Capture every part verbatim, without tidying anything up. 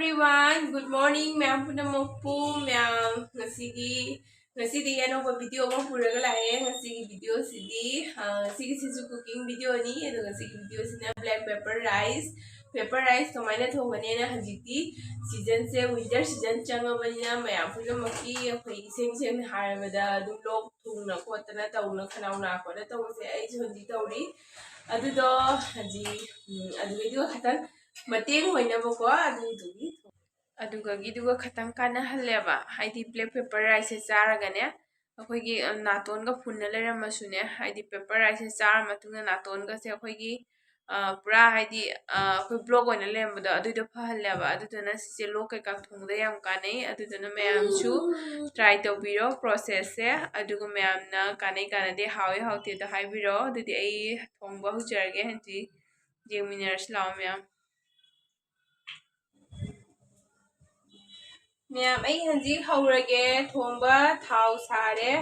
Everyone, good morning, ꯃꯌꯥꯝ ꯄꯨꯝꯅꯃꯛꯄꯨ꯫ ꯃꯌꯥꯝ ꯉꯁꯤꯒꯤ ꯉꯁꯤꯗꯤ ꯑꯅꯧꯕ video ꯑꯃ ꯄꯨꯔꯒ ꯂꯥꯛꯑꯦ꯫ ꯉꯁꯤꯒꯤ videoꯁꯤꯗꯤ, ꯑ, ꯉꯁꯤꯒꯤꯁꯤꯁꯨ cooking videoꯅꯤ꯫ ꯑꯗꯣ ꯉꯁꯤꯒꯤ videoꯁꯤꯅ black pepper rice, pepper rice ꯀꯃꯥꯏꯅ ꯊꯣꯡꯒꯅꯤꯅ, ꯍꯧꯖꯤꯛꯇꯤ seasonꯁꯦ winter season ꯆꯪꯉꯕꯅꯤꯅ ꯃꯌꯥꯝ ꯄꯨꯝꯅꯃꯛꯀꯤ ꯑꯩꯈꯣꯏ ꯏꯁꯦꯡ ꯁꯦꯡꯅ ꯍꯥꯏꯔꯕꯗ ꯑꯗꯨꯝ ꯂꯣꯛ ꯊꯨꯡꯅ ꯈꯣꯠꯇꯅ ꯇꯧꯅ ꯈꯅꯥꯎ ꯅꯥ ꯈꯣꯠꯅ ꯇꯧꯕꯁꯦ ꯑꯩꯁꯨ ꯍꯧꯖꯤꯛ ꯇꯧꯔꯤ꯫ ꯑꯗꯨꯗꯣ ꯍꯧꯖꯤꯛ, ꯎꯝ, ꯑꯗꯨꯒꯤꯗꯨꯒ ꯈꯇꯪ ꯃꯇꯦꯡ ꯑꯣꯏꯅꯕꯀꯣ ꯑꯗꯨꯗꯨꯒꯤ꯫ ꯑꯗꯨꯒꯒꯤꯗꯨꯒ ꯈꯇꯪ ꯀꯥꯟꯅꯍꯜꯂꯦꯕ꯫ ꯍꯥꯏꯗꯤ black pepper riceꯁꯦ ꯆꯥꯔꯒꯅꯦ, ꯑꯩꯈꯣꯏꯒꯤ, ꯑ, ꯅꯥꯇꯣꯟꯒ ꯐꯨꯟꯅ ꯂꯩꯔꯝꯃꯁꯨꯅꯦ, ꯍꯥꯏꯗꯤ pepper riceꯁꯦ ꯆꯥꯔ ꯃꯇꯨꯡꯗ ꯅꯥꯇꯣꯟꯒꯁꯦ ꯑꯩꯈꯣꯏꯒꯤ, ꯑ, ꯄꯨꯔꯥ ꯍꯥꯏꯗꯤ, ꯑ, ꯑꯩꯈꯣꯏ block ꯑꯣꯏꯅ ꯂꯩꯔꯝꯕꯗꯣ ꯑꯗꯨꯏꯗꯣ ꯐꯍꯜꯂꯦꯕ꯫ ꯑꯗꯨꯗꯨꯅ ꯁꯤꯁꯦ ꯂꯣꯛ ꯀꯩꯀꯥ ꯊꯨꯡꯕꯗ ꯌꯥꯝ ꯀꯥꯟꯅꯩ꯫ ꯑꯗꯨꯗꯨꯅ ꯃꯌꯥꯝꯁꯨ try ꯇꯧꯕꯤꯔꯣ processꯁꯦ꯫ ꯑꯗꯨꯒ ꯃꯌꯥꯝꯅ ꯀꯥꯟꯅꯩ ꯀꯥꯟꯅꯗꯦ, ꯍꯥꯎꯏ ꯍꯥꯎꯇꯦꯗꯣ ꯍꯥꯏꯕꯤꯔꯣ꯫ ꯑꯗꯨꯗꯤ ꯑꯩ ꯊꯣꯡꯕ ꯍꯧꯖꯔꯒꯦ꯫ ꯍꯧꯖꯤꯛ ꯌꯦꯡꯃꯤꯟꯅꯔꯁꯤ ꯂꯥꯛꯑꯣ ꯃꯌꯥꯝ꯫ ꯃꯌꯥꯝ, ꯑꯩ ꯍꯧꯖꯤꯛ ꯍꯧꯔꯒꯦ ꯊꯣꯡꯕ꯫ ꯊꯥꯎ ꯁꯥꯔꯦ꯫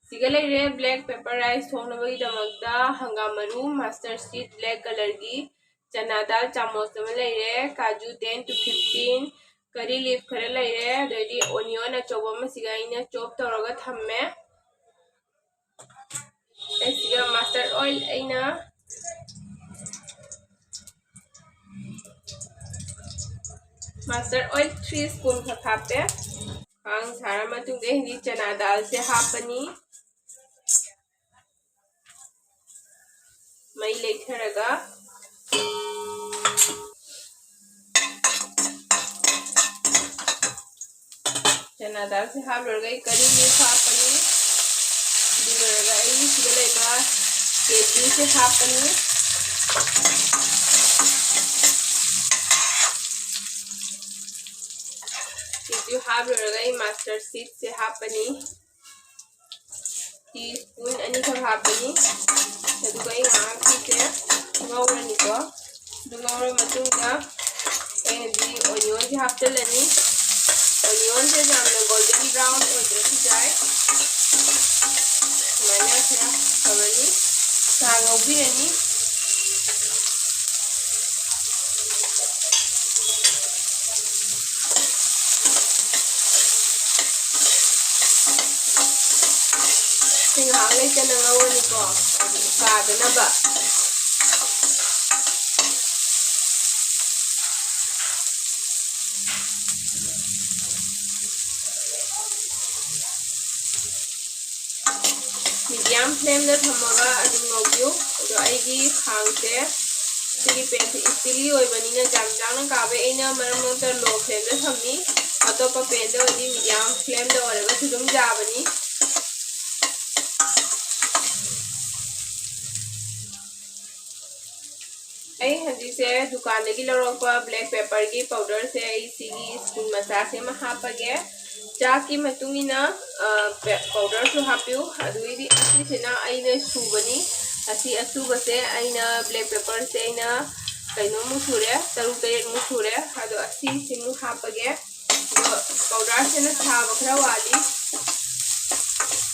ꯁꯤꯒ ꯂꯩꯔꯦ black pepper rice ꯊꯣꯡꯅꯕꯒꯤꯗꯃꯛꯇ ꯍꯪꯒꯥꯝ ꯃꯔꯨ, mustard seed black colourꯒꯤ, ꯆꯅꯥ ꯗꯥꯜ ꯆꯥꯃꯁ ꯑꯃ ꯂꯩꯔꯦ, ꯀꯥꯖꯨ ten to fifteen, curry leaf ꯈꯔ ꯂꯩꯔꯦ, ꯑꯗꯩꯗꯤ onion ꯑꯆꯧꯕ ꯑꯃꯁꯤꯒ ꯑꯩꯅ chop ꯇꯧꯔꯒ ꯊꯝꯃꯦ꯫ ꯑꯁꯤꯒ mustard oil ꯑꯩꯅ mustard oil three spoon ꯈꯛ ꯍꯥꯞꯄꯦ꯫ ꯈꯥꯡ ꯁꯥꯔ ꯃꯇꯨꯡꯗ ꯑꯩꯗꯤ ꯆꯅꯥ ꯗꯥꯜꯁꯦ ꯍꯥꯞꯄꯅꯤ꯫ ꯃꯩ ꯂꯩꯊꯔꯒ ꯆꯅꯥ ꯗꯥꯜꯁꯦ ꯍꯥꯞꯂꯨꯔꯒ ꯑꯩ curry leaf ꯍꯥꯞꯄꯅꯤ꯫ ꯑꯗꯨ ꯂꯣꯏꯔꯒ ꯑꯩ ꯁꯤꯗ ꯂꯩꯕ ꯀꯦꯖꯨꯁꯦ ꯍꯥꯞꯄꯅꯤ꯫ ꯀꯦꯖꯨ ꯍꯥꯞꯂꯨꯔꯒ ꯑꯩ mustard seedꯁꯦ ꯍꯥꯞꯄꯅꯤ꯫ Teaspoon ꯑꯅꯤꯈꯛ ꯍꯥꯞꯄꯅꯤ꯫ ꯑꯗꯨꯒ ꯑꯩ ꯉꯥꯏꯍꯥꯛ ꯁꯤꯁꯦ ꯉꯧꯔꯅꯤꯀꯣ꯫ ꯑꯗꯨ ꯉꯧꯔ ꯃꯇꯨꯡꯗ ꯑꯩ ꯍꯧꯖꯤꯛ onionꯁꯦ ꯍꯥꯞꯆꯤꯜꯂꯅꯤ꯫ Onionꯁꯦ ꯌꯥꯝꯅ golden brown ꯑꯣꯏꯗ꯭ꯔꯁꯨ ꯌꯥꯏ꯫ ꯁꯨꯃꯥꯏꯅ ꯈꯔ ꯇꯧꯔꯅꯤ꯫ ꯆꯥ ꯉꯧꯕꯤꯔꯅꯤ꯫ ꯁꯤ ꯉꯥꯏꯍꯥꯛ ꯂꯩꯇꯅ ꯉꯧꯔꯅꯤꯀꯣ, ꯀꯥꯗꯅꯕ꯫ Medium flameꯗ ꯊꯝꯃꯒ ꯑꯗꯨꯝ ꯉꯧꯕꯤꯌꯨ꯫ ꯑꯗꯣ ꯑꯩꯒꯤ ꯈꯥꯡꯁꯦ ꯁꯤꯒꯤ panꯁꯦ ꯏꯁꯇꯤꯂꯤ ꯑꯣꯏꯕꯅꯤꯅ ꯌꯥꯝ ꯌꯥꯡꯅ ꯀꯥꯕꯩ ꯑꯩꯅ ꯃꯔꯛ ꯃꯔꯛꯇ low flameꯗ ꯊꯝꯃꯤ꯫ ꯑꯇꯣꯞꯄ panꯗ ꯑꯣꯏꯔꯗꯤ medium flameꯗ ꯑꯣꯏꯔꯒꯁꯨ ꯑꯗꯨꯝ ꯌꯥꯕꯅꯤ꯫ ꯑꯩ ꯍꯧꯖꯤꯛꯁꯦ ꯗꯨꯀꯥꯟꯗꯒꯤ ꯂꯧꯔꯛꯄ black pepperꯒꯤ powderꯁꯦ ꯑꯩ ꯁꯤꯒꯤ spoon ꯃꯆꯥꯁꯦ ꯑꯃ ꯍꯥꯞꯄꯒꯦ꯫ ꯆꯥꯛꯀꯤ ꯃꯇꯨꯡ ꯏꯟꯅ, ꯑ, ꯄꯦ-, powderꯁꯨ ꯍꯥꯞꯄꯤꯌꯨ꯫ ꯑꯗꯨꯒꯤꯗꯤ ꯑꯁꯤꯁꯤꯅ ꯑꯩꯅ ꯁꯨꯕꯅꯤ꯫ ꯑꯁꯤ ꯑꯁꯨꯕꯁꯦ ꯑꯩꯅ, black pepperꯁꯦ ꯑꯩꯅ ꯀꯩꯅꯣꯃꯨꯛ ꯁꯨꯔꯦ, ꯇꯔꯨꯛ ꯇꯔꯦꯠꯃꯨꯛ ꯁꯨꯔꯦ꯫ ꯑꯗꯣ ꯑꯁꯤꯁꯤꯃꯨꯛ ꯍꯥꯞꯄꯒꯦ꯫ ꯑꯗꯣ powderꯁꯤꯅ ꯁꯥꯕ ꯈꯔ ꯋꯥꯠꯂꯤ꯫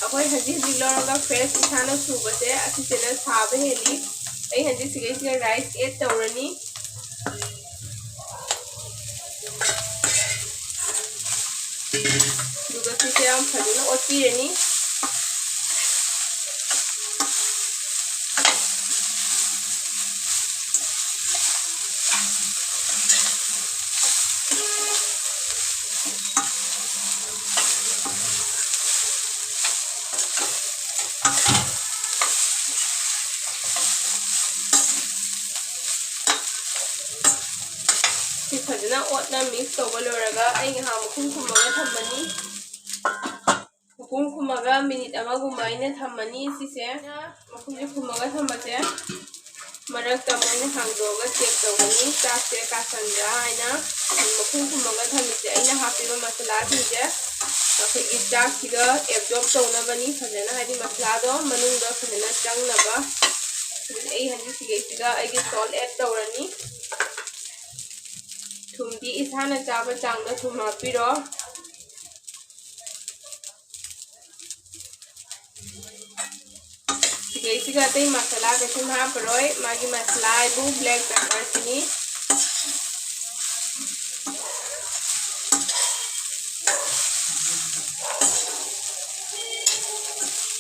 ꯑꯩꯈꯣꯏ ꯍꯧꯖꯤꯛ ꯍꯧꯖꯤꯛ ꯂꯧꯔꯒ fresh ꯏꯁꯥꯅ ꯁꯨꯕꯁꯦ ꯑꯁꯤꯁꯤꯅ ꯁꯥꯕ ꯍꯦꯜꯂꯤ꯫ ꯑꯩ ꯍꯧꯖꯤꯛ ꯁꯤꯒꯩꯁꯤꯗ rice add ꯇꯧꯔꯅꯤ꯫ ꯑꯗꯨꯒ ꯁꯤꯁꯦ ꯌꯥꯝ ꯐꯖꯅ ꯑꯣꯠꯄꯤꯔꯅꯤ꯫ ꯁꯤ ꯐꯖꯅ ꯑꯣꯠꯅ mix ꯇꯧꯕ ꯂꯣꯏꯔꯒ ꯑꯩ ꯉꯥꯏꯍꯥꯛ ꯃꯈꯨꯝ ꯈꯨꯝꯃꯒ ꯊꯝꯃꯅꯤ꯫ ꯃꯈꯨꯝ ꯈꯨꯝꯃꯒ minute ꯑꯃꯒꯨꯝꯕ ꯑꯩꯅ ꯊꯝꯃꯅꯤ꯫ ꯁꯤꯁꯦ ꯃꯈꯨꯝꯁꯦ ꯈꯨꯝꯃꯒ ꯊꯝꯕꯁꯦ ꯃꯔꯛꯇ ꯃꯣꯏꯅ ꯍꯥꯡꯗꯣꯛꯑꯒ check ꯇꯧꯒꯅꯤ, ꯆꯥꯛꯁꯦ ꯀꯥꯁꯟꯕ꯭ꯔꯥ ꯍꯥꯏꯅ꯫ ꯃꯈꯨꯝ ꯈꯨꯝꯃꯒ ꯊꯝꯃꯤꯁꯦ ꯑꯩꯅ ꯍꯥꯞꯄꯤꯕ ꯃꯁꯥꯂꯥꯁꯤꯡꯁꯦ ꯑꯩꯈꯣꯏꯒꯤ ꯆꯥꯛꯁꯤꯒ absorb ꯇꯧꯅꯕꯅꯤ ꯐꯖꯅ, ꯍꯥꯏꯗꯤ ꯃꯁꯥꯂꯥꯗꯣ ꯃꯅꯨꯡꯗ ꯐꯖꯅ ꯆꯪꯅꯕ꯫ ꯑꯗꯨꯗꯤ ꯑꯩ ꯍꯧꯖꯤꯛ ꯁꯤꯒꯩꯁꯤꯗ ꯑꯩꯒꯤ salt add ꯇꯧꯔꯅꯤ꯫ ꯊꯨꯝꯗꯤ ꯏꯁꯥꯅ ꯆꯥꯕ ꯆꯥꯡꯗ ꯊꯨꯝ ꯍꯥꯞꯄꯤꯔꯣ꯫ ꯁꯤꯗꯩꯁꯤꯗ ꯑꯇꯩ ꯃꯁꯥꯂꯥ ꯀꯩꯁꯨꯝ ꯍꯥꯞꯄꯔꯣꯏ꯫ ꯃꯥꯒꯤ ꯃꯁꯥꯂꯥ ꯍꯥꯏꯕꯨ black pepper ꯁꯤꯅꯤ꯫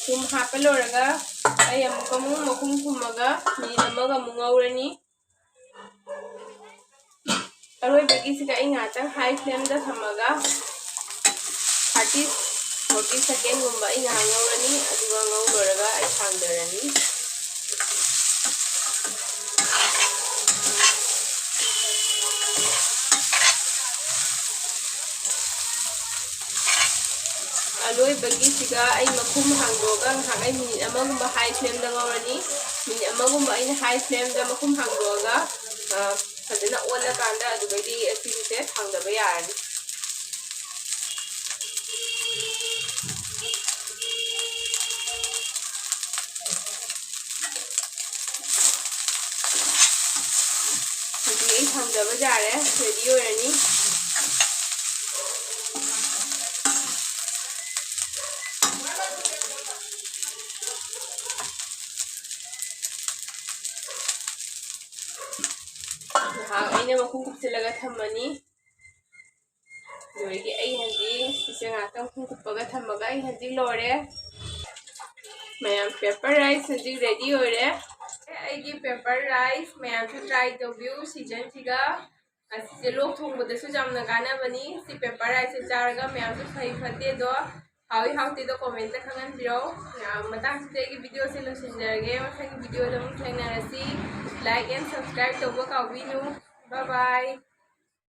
ꯊꯨꯝ ꯍꯥꯞꯄ ꯂꯣꯏꯔꯒ ꯑꯩ ꯑꯃꯨꯛꯀ ꯑꯃꯨꯛ ꯃꯈꯨꯝ ꯈꯨꯝꯃꯒ ꯃꯤꯅꯤꯠ ꯑꯃꯒ ꯑꯃꯨꯛ ꯉꯧꯔꯅꯤ꯫ ꯑꯔꯣꯏꯕꯒꯤꯁꯤꯒ ꯑꯩ ꯉꯥꯏꯍꯥꯛꯇꯪ ꯍꯥꯏ ꯐ꯭ꯂꯦꯝꯗ ꯊꯝꯃꯒ ꯊꯥꯔꯇꯤ ꯐꯣꯔꯇꯤ ꯁꯦꯀꯦꯟꯒꯨꯝꯕ ꯑꯩ ꯉꯥꯏꯍꯥꯛ ꯉꯧꯔꯅꯤ꯫ ꯑꯗꯨꯒ ꯉꯧ ꯂꯣꯏꯔꯒ ꯑꯩ ꯊꯥꯡꯗꯔꯅꯤ꯫ ꯑꯂꯣꯏꯕꯒꯤꯁꯤꯒ ꯑꯩ ꯃꯈꯨꯝ ꯍꯥꯡꯗꯣꯛꯑꯒ ꯉꯥꯏꯍꯥꯛ ꯑꯩ ꯃꯤꯅꯤꯠ ꯑꯃꯒꯨꯝꯕ ꯍꯥꯏ ꯐ꯭ꯂꯦꯝꯗ ꯉꯧꯔꯅꯤ꯫ ꯃꯤꯅꯤꯠ ꯑꯃꯒꯨꯝꯕ ꯑꯩꯅ ꯍꯥꯏ ꯐ꯭ꯂꯦꯝꯗ ꯃꯈꯨꯝ ꯍꯥꯡꯗꯣꯛꯑꯒ, ꯑ, ꯐꯖꯅ ꯑꯣꯠꯂꯀꯥꯟꯗ ꯑꯗꯨꯗꯩꯗꯤ ꯑꯁꯤꯒꯤꯁꯦ ꯊꯥꯡꯗꯕ ꯌꯥꯔꯅꯤ꯫ ꯍꯧꯖꯤꯛ ꯑꯩ ꯊꯥꯡꯗꯕ ꯌꯥꯔꯦ, ꯔꯦꯗꯤ ꯑꯣꯏꯔꯅꯤ꯫ ꯉꯥꯏꯍꯥꯛ ꯑꯩꯅ ꯃꯈꯨꯝ ꯀꯨꯞꯁꯤꯜꯂꯒ ꯊꯝꯃꯅꯤ꯫ ꯑꯗꯨꯗꯒꯤ ꯑꯩ ꯍꯧꯖꯤꯛ ꯁꯤꯁꯦ ꯉꯥꯛꯇꯪ ꯃꯈꯨꯝ ꯀꯨꯞꯄꯒ ꯊꯝꯃꯒ ꯑꯩ ꯍꯧꯖꯤꯛ ꯂꯣꯏꯔꯦ꯫ ꯃꯌꯥꯝ, ꯄꯦꯄꯔ ꯔꯥꯏꯁ ꯍꯧꯖꯤꯛ ꯔꯦꯗꯤ ꯑꯣꯏꯔꯦ꯫ ꯑꯩꯒꯤ ꯄꯦꯄꯔ ꯔꯥꯏꯁ ꯃꯌꯥꯝꯁꯨ ꯇ꯭ꯔꯥꯏ ꯇꯧꯕꯤꯌꯨ ꯁꯤꯖꯟꯁꯤꯒ꯫ ꯑꯁꯤꯁꯦ ꯂꯣꯛ ꯊꯨꯡꯕꯗꯁꯨ ꯌꯥꯝꯅ ꯀꯥꯟꯅꯕꯅꯤ꯫ ꯁꯤ ꯄꯦꯄꯔ ꯔꯥꯏꯁꯁꯦ ꯆꯥꯔꯒ ꯃꯌꯥꯝꯁꯨ ꯐꯩ ꯐꯠꯇꯦꯗꯣ, ꯍꯥꯎꯏ ꯍꯥꯎꯇꯦꯗꯣ ꯀꯣꯃꯦꯟꯇ ꯈꯪꯍꯟꯕꯤꯔꯛꯑꯣ꯫ ꯃꯇꯥꯡꯁꯤꯗ ꯑꯩꯒꯤ ꯚꯤꯗꯤꯑꯣꯁꯦ ꯂꯣꯏꯁꯤꯟꯖꯔꯒꯦ꯫ ꯃꯊꯪꯒꯤ ꯚꯤꯗꯤꯑꯣꯗ ꯑꯃꯨꯛ ꯊꯦꯡꯅꯔꯁꯤ꯫ Like and subscribe ꯇꯧꯕ ꯀꯥꯎꯕꯤꯅꯨ꯫ Bye bye꯫